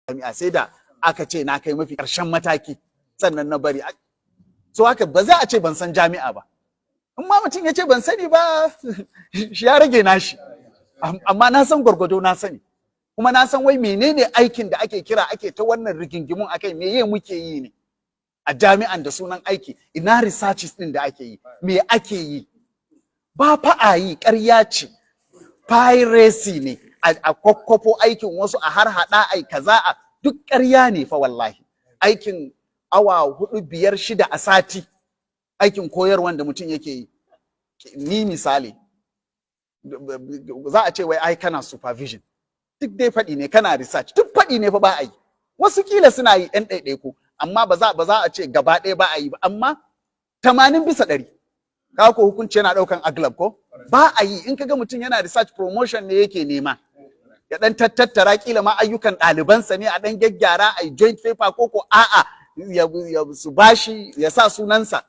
Jami'a sai da aka ce na kai mafi ƙarshen mataki sannan na bari. So haka ba za a ce ban san jami'a ba. In ma mutum ya ce ban sani ba, shi ya rage nashi, amma na san gwargwado, na sani. Kuma na san wai menene aikin da ake kira ake ta wannan rigingimun akai, meye muke yi ne a jami'an da sunan aiki? Ina researches din da ake yi? Me ake yi? Ba fa a yi, ƙarya ce, piracy ne, a kwakwafo aikin wasu a har hada ai kaza, a duk ƙarya ne fa wallahi. Aikin awa 4, 5, 6 a sati, aikin koyarwan da mutum yake yi. Ni misali, za a ce wai ai kana supervision, duk dai faɗi ne, kana research, duk faɗi ne fa, ba a yi. Wasu kila suna yi, ɗan ɗaiɗaiku, amma ba za a ce gaba ɗaya ba a yi ba, amma 80% ka ko hukunci yana ɗaukan aglab ko ba a yi. In kaga mutum yana research, promotion ne yake nema, ya ɗan tattara kila ma ayyukan ɗalibansa ne, a ɗan gyaggyara a yi joint paper, ko a'a, ya su bashi ya sa sunansa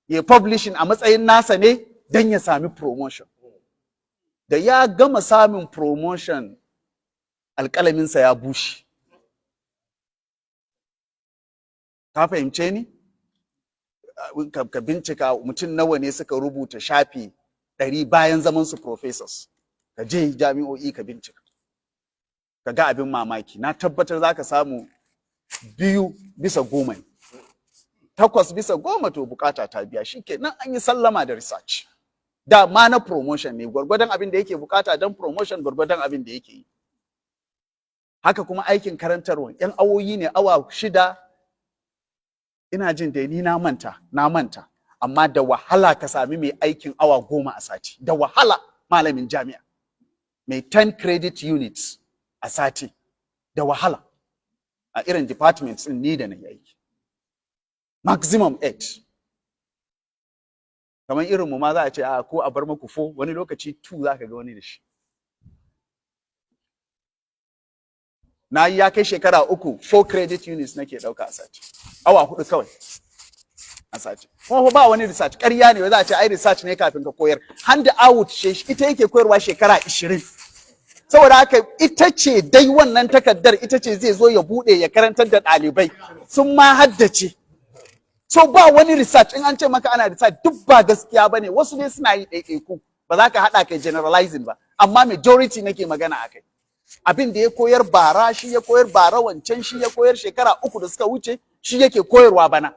ya publishing a matsayin nasa ne don ya sami promotion. Da ya gama samun promotion, alƙalaminsa ya bushe. Ka fahimce ni? Ka bincika mutum nawa ne suka rubuta shafi 100 bayan zaman su professors. Ka je jami'o'i ka bincika, ka ga abin mamaki. Na tabbatar za ka samu 2 bisa 10 ne, 8 bisa 10. To bukata ta biya, shi nan an yi sallama da research. Da ma na promotion ne, gwargwadon abin da yake bukata don promotion, gwargwadon abin da yake yi. Haka kuma aikin karantarwa, yan awoyi ne, awa 6. Ina jin dai ni na manta, na manta, amma da wahala ka sami mai aikin awa 10 a sati. Da wahala malamin jami'a mai 10 credit units a sati, da wahala a irin departments din ni da na yi aiki, maximum 8. Kamar irin mu ma za a ce a ko a bar maku 4, wani lokaci 2 za ka ga wani da shi. Na yi ya kai shekara 3, 4 credit units nake ɗauka a sati, awa 4 kawai a sati. Kuma ba wani research, ƙarya ne za a ce ai research ne kafin ka koyar. Hand out ita yake koyarwa shekara 20. Saboda haka ita ce dai wannan takardar, ita ce zai zo ya buɗe ya karantar da ɗalibai, sun ma haddace. So ba wani research. In an ce maka ana research, duk ba gaskiya ba ne. Wasu ne suna yi ɗaiɗaiku, ba za ka haɗa kai generalizing ba, amma majority nake magana a kai. Abin da ya koyar bara shi ya koyar bara wancan, shi ya koyar shekara 3 da suka wuce, shi yake koyarwa bana.